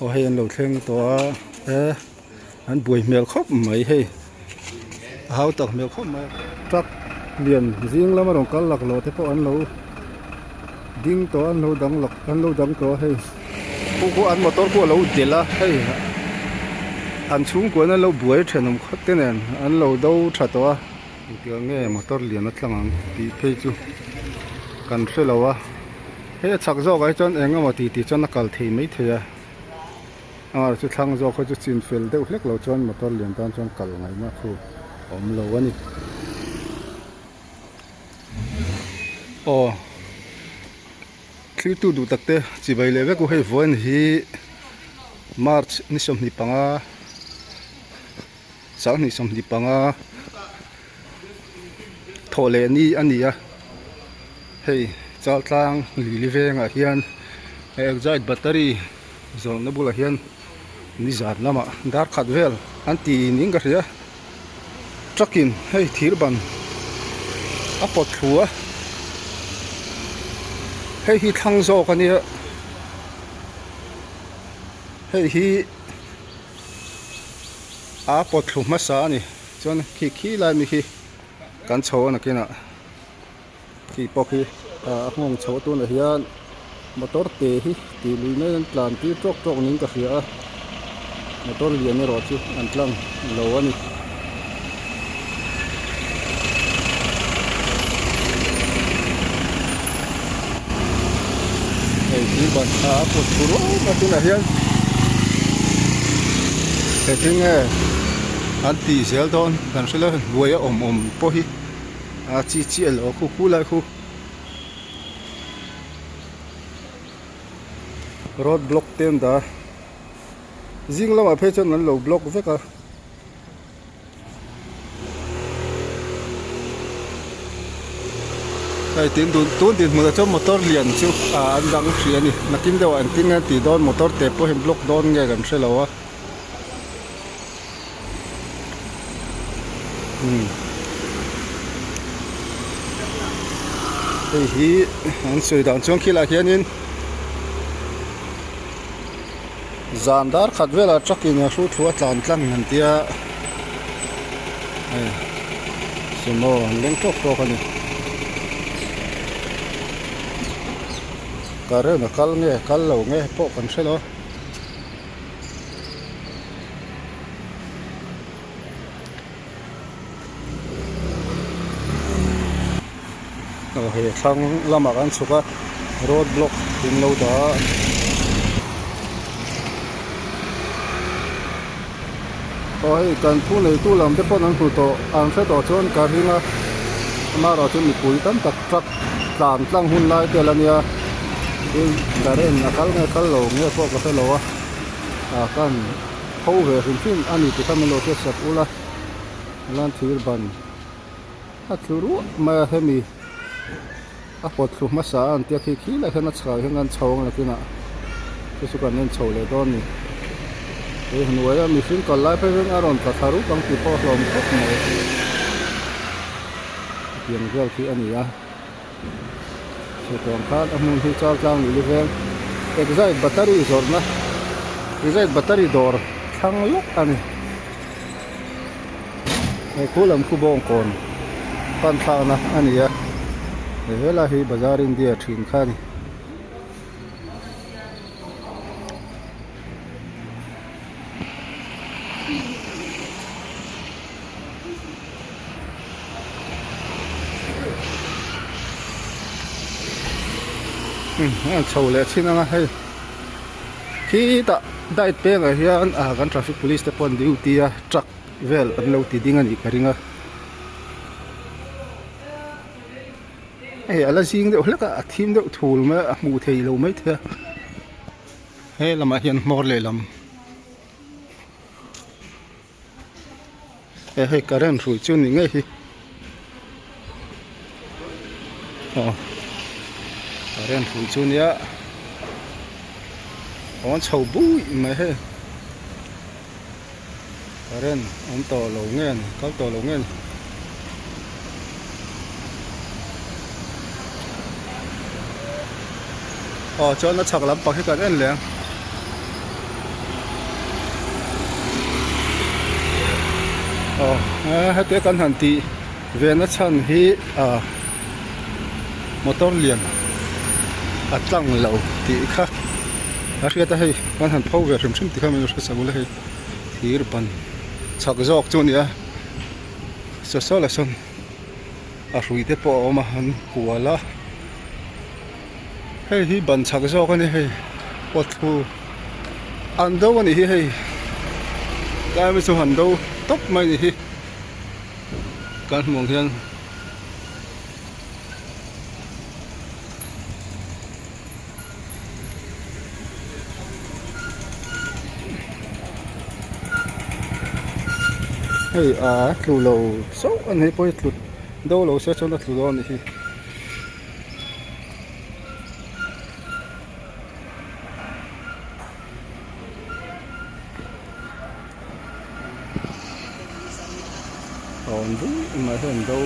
Aw hei an lo thleng tawh a e an buai hmel khawp mai hei a hau tak hmel khawp mai truck lian zing lama rawn kal lak loh te pawh an lo ding tawh a an lo dang lak an lo dang tawh a hei khu khu an motor khu a lo delh a hei an chhungkua in an lo buai thenawm khawp te nen an lo do tha tawh a. Engtiang nge motor lian a tlang ang tih phei chu kan hre lo a hei a chhak zawk ah hi chuan eng emaw tih tih chuan a kal thei maithei a amaherawh chu thlang zawk kha chu chin fel deuh hlek lo chuan motor lian tan chuan kal ngaihna khu a awm lo a ni aw thlir tu duh tak te chibai leh vek u hei vawiin hi march ni 25. 25 thawh leh ni a ni a hei chaltlang lili vengah hian exide battery zawrhna bulah hian nizan lamah dar khat vel an ti niin ka hria truck in hei thir ban a pawt thlu a hei hi thlang zawk a nia hei hi. A pawt thlu hmasa a ni chuan khi khi lai mi khi kan chho a nakinah khi pawh khi a nghawng chho tunah hian motor te hi tih lui mai an tlan tir tawk tawk niin ka hria a motor lian erawh chu an tlang lo a ni. Hei hi ban a put thur awm a tunah hian heti nge an tih zel dawn kan hre lo hnuai a awm awm pawh hi a chi chiah lo khu khu lai khu road block te an dah a zing lamah phei chuan an lo block vek a. Hei tin tun tun dinhmunah chuan motor lian chu ah an dang hrih a ni nakin deuhah engtin nge an tih dawn motor te pawh hian block dawn nge kan hre lo a umm hei hi an sawi dan chuan khilaiah hianin. Zan dar khat velah truck in a hru thu a tlan tlang an tia hei sumo an leng tawk tawk a ni current a kal nge kal lo nge pawh kan hre lo aw hei thlang lamah kan chhuk a road block in lo dah a aw hei kan thu neitu lam te pawn an hmu tawh an hre tawh chuan ka ring a amaherawh chu mipui tam tak truck tlan tlang hun lai tel a nia tin current a kal nge kal lo nge pawh ka hre lo a ah kan tho ve hrim hrim a ni tikhan min lo hriat sak ula lan thir ban a tlu ruah mai a hemi a pawt thlu hmasa a an tia khi khi lai hian a chhakah hian kan chho ang nakinah chu chu kan en chho leh dawn a ni he hnuaia mihring kal lai phei hian a rawn tla thla rup ang tih pawh a hlawm khawp mai tiang vel khi a ni a chutiang khan a hmun hi Chaltlang lili veng Exide battery zawrhna Exide battery dawr thlang lawk a ni. He khu lam khu bawngkawn pan thlakna a ni a he helai hi bazar India thin kha a ni. Umm a chho leh chin ang a hei khitah diet pengah hian ah kan traffic police te pawh an duty a truck vel an lo ti ding a nih ka ring a hei a la zing deuh hlek a a thim deuh thul mai a a hmuh theih loh maithei a he lamah hian hmawr lehlam. He hei current hrui chu ni ngei hi aw current hrui chu nia awn chho bui mai hei current awm tawh lo nge ni kal tawh lo nge ni. Aw chuan a chhak lampang hi kan en leh ang. Aw hetia kan han tih ve na chhan hi ah motor lian a tlang lo tih kha a hriat a hei kan han pho ve hrim hrim tih kha min hre chak ula hei thir ban chak zawk chu a ni a saw saw lah sawn a hrui te pawh a awm a an kual a hei hi ban chak zawk a ni hei pawt thlu an do a nih hi hei tlai mai chu han do tawp mai a nih hi kan hmuh ang hian. Hei a tlu lo chauh a ni hei pawh hi tlu do lo se chuan a tlu dawn a nih hi. A awm duh mai hian do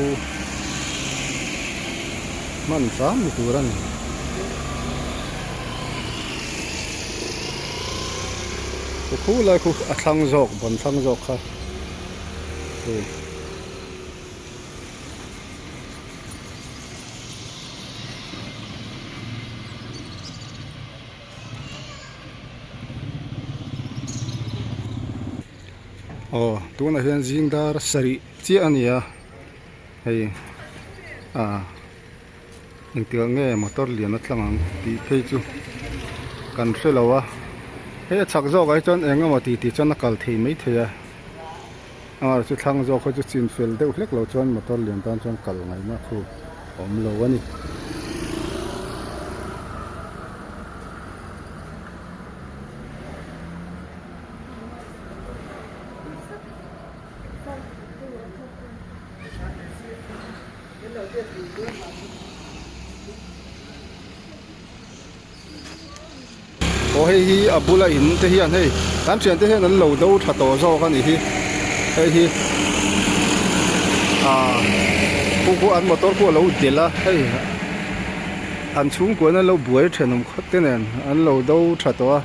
hman hram ni tur a ni. Khu khu lai khu a thlang zawk ban thlang zawk kha hei. Aw tunah hian zing dar sarih chiah a ni a hei ah engtiang nge motor lian a tlang ang tih phei chu kan hre lo a hei a chhak zawk ah hi chuan eng emaw tih tih chuan a kal thei maithei a amaherawhchu chu thlang zawk hi chu chin fel deuh hlek lo chuan motor lian tan chuan kal ngaihna thu a awm lo a ni. Aw hei hi a bula in te hian hei kan thian te hian an lo do tha tawh zawk a nih hi hei hi ah khu khu an motor khu a lo delh a hei an chhungkua in an lo buai thenawm khawt te nen an lo do tha tawh a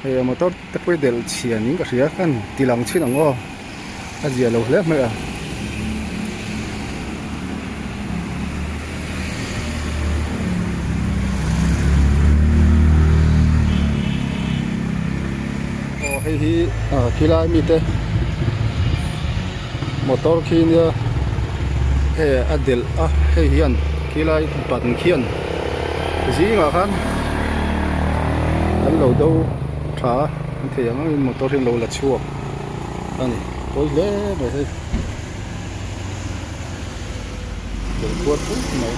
hei a motor te pawh hi delh chhia niin ka hria kan ti lang chin ang aw a zia lo hle mai a. Aw hei hi ah khilai mite motor khi nia hei a delh a hei hian khilai ban khian zingah khan an lo do tha a an thei ang angin motor hi an lo la chhuak a ni pawi hle mai hei delh kual pui mai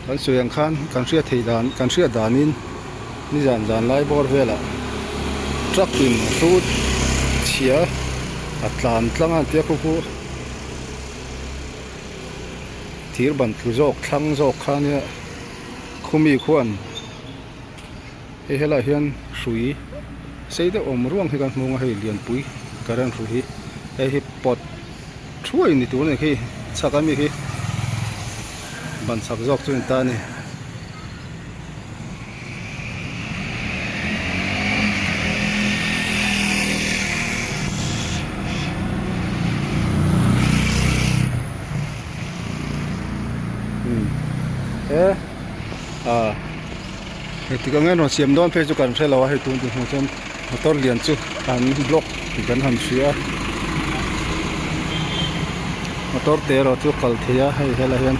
kan sawi ang khan kan hriat theih dan kan hriat danin. Nizan zan lai bawr velah truck in a hrut chhia a tlan tlang a tia khu khu thir ban tlu zawk thlang zawk kha nia khumi khuan hei helaiah hian hrui sei deuh awm ruang hi kan hmu ang a hei lianpui current hrui hi hei hi pawt thuai ni tur a ni khi chhak ami khi ban chhak zawk chu a ni ta a ni. He ah engtik ang nge rawn siam dawn phei chu kan hre lo a hei tun tih hmuh chuan motor lian chu an block tih kan han hria a motor te erawh chu a kal thei a hei helai hian.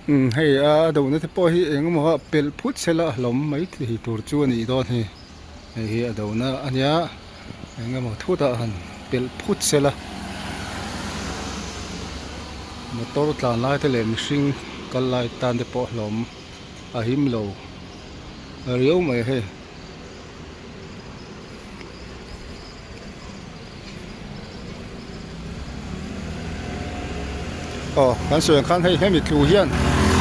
Umm hei a do na te pawh hi eng emaw a pelh phut sela a hlawm mai thei tur chu a nih dawn hi hei hi a do na a nia eng emaw thut ah han pelh phut sela motor tlan lai te leh mihring kal lai tan te pawh hlawm a him lo riau mai hei. Aw kan sawi ang khan hei hemi tlu hian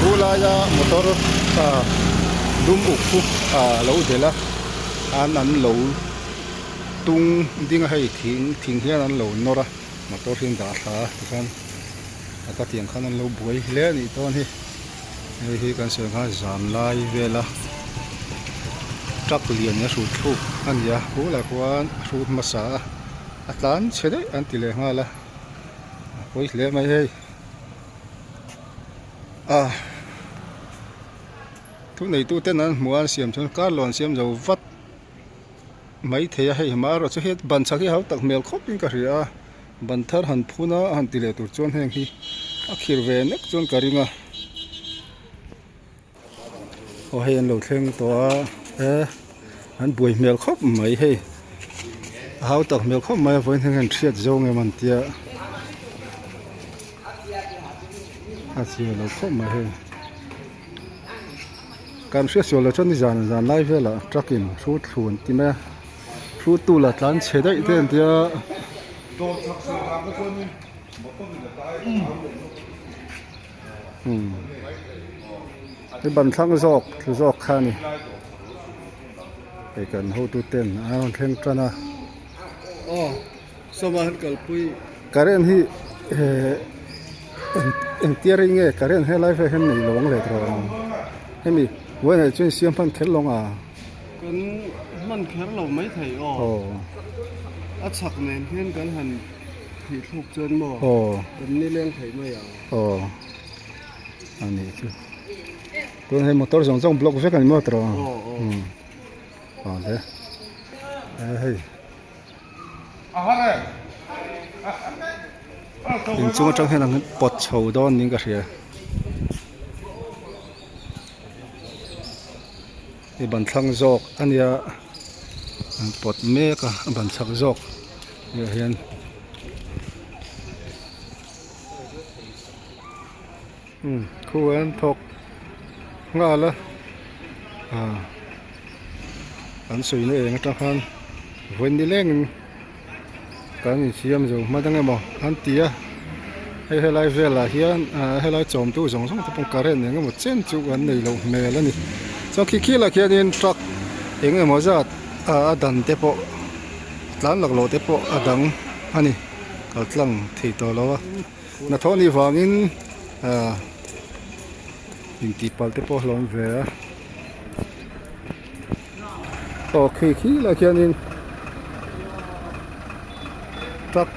thu laia motor ah dum uk khu ah lo delh a an an lo tung ding a hei thing thing hian an lo nawr a motor hi an dah thla a tikhan a ka tiang khan an lo buai hle a nih dawn hi. Hei hi kan sawi kha zan lai vela truck lian a hrut thluk a ni a bulah khuan a hrut hmasa a a tlan chhe daih an ti leh nghal a a pawi hle mai hei a thu neitu ten an hmuh a an siam chuan car loan siam zo vat mai thei a hei hma erawh chu hei ban chak hi a hau tak hmel khawp in ka hria a ban thar han phun a han ti leh tur chuan heng hi a khir ve nek chuan ka ring a aw hei an lo thleng tawh a e an buai hmel khawp mai hei a hau tak hmel khawp mai a vawiin hian an hriat zawng em an tia a chhia lo khawp mai hei. Kan hriat sual lo chuan nizan zan lai velah truck in hrut thlu an ti mai a hrut tu la tlan chhe daih te an tia umm hei ban thlang zawk thlu zawk kha a ni hei kan hotu ten an rawn thleng tan a current hi eh engtia rei nge current helai vel hian nei lo ang leh tawh ang hemi vawiinah chuan siam hman kher lo ang a kan hman kher lo mai thei aw aw a chhak nen hian kan han thih thluk chuan maw aw kan nileng thei mai ang aw a nih chu tun hei motor zawng zawng block vek a ni maw tawh ang aw aw aw le hei. Inchung atang hian an pawt chho dawn niin ka hria hei ban thlang zawk a nia an pawt mek a a ban chhak zawk ah hian umm khu an thawk nghal a ah an sawina eng atang khan vawi ni lengin kan insiam zo hma dang emaw an ti a hei helai velah hian ah helai chawmtu zawng zawng te pawh current eng emaw chen chu an nei loh hmel a ni chuan khi khilah khianin truck eng emaw zat ah a dan te pawh tlan laklawh te pawh a dang a ni kal tlang thei tawh lo a. Hnathawh nih vangin ah intihpalh te pawh a hlawm ve a aw khi khi lai khianin truck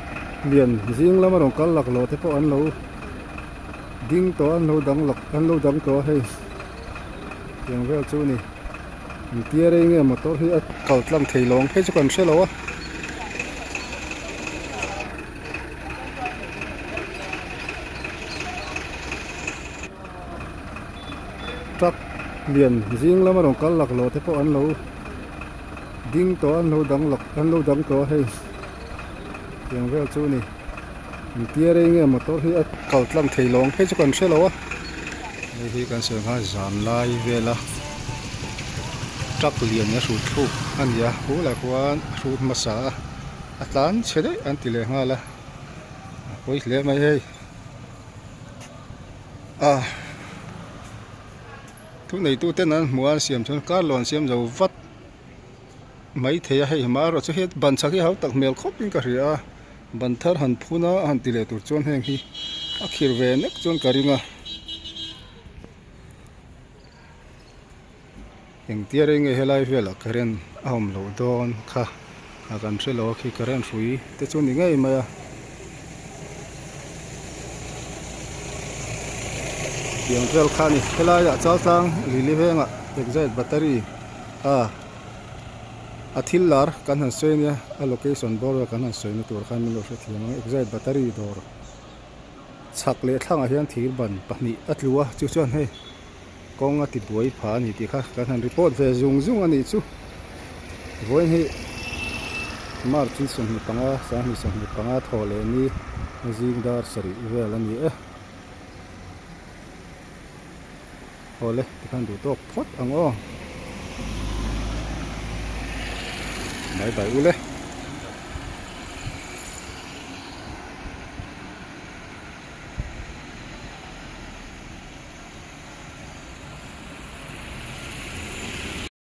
lian zing lama rawn kal laklawh te pawh an lo ding tawh a an lo dang lak an lo dang tawh a hei tiang vel chu a ni engtia rei nge motor hi a kal tlang thei lo ang phei chu kan hre lo a. Truck lian zing lama rawn kal laklawh te pawh an lo ding tawh a an lo dang lak an lo dang tawh a hei tiang vel chu a ni engtia rei nge motor hi a kal tlang thei lo ang phei chu kan hre lo a hei hi kan sawi ang khan zan lai vela truck lian a hrut thluk a ni a bulah khuan a hrut hmasa a. A tlan chhe daih an ti leh nghal a a pawi hle mai hei a thu neitu ten an hmuh a an siam chuan car loan siam zo vat mai thei a hei hma erawh chu hei ban chak hi a hau tak hmel khawp in ka hria a ban thar han phun a han ti leh tur chuan heng hi a khir ve nek chuan ka ring a. Engtia rei nge helai velah current a awm loh dawn kha a kan hre lo a khi current hrui te chu ni ngei mai a. Tiang vel kha a ni helaiah Chaltlang Lili vengah Exide battery a a thil lar kan han sawi ania a location bawr vel kan han sawina tur khan min lo hrethiam ang Exide battery dawr. Chhak leh thlangah hian thir ban pahnih a tlu a chu chuan hei kawng a ti buai pha a ni tih kha kan han report ve zung zung a nih chu. Vawiin hi March ni 25 2025 thawh leh ni zing dar sarih vel a ni e. Awle tikhan duh tawk phawt ang aw. Bye bye ule.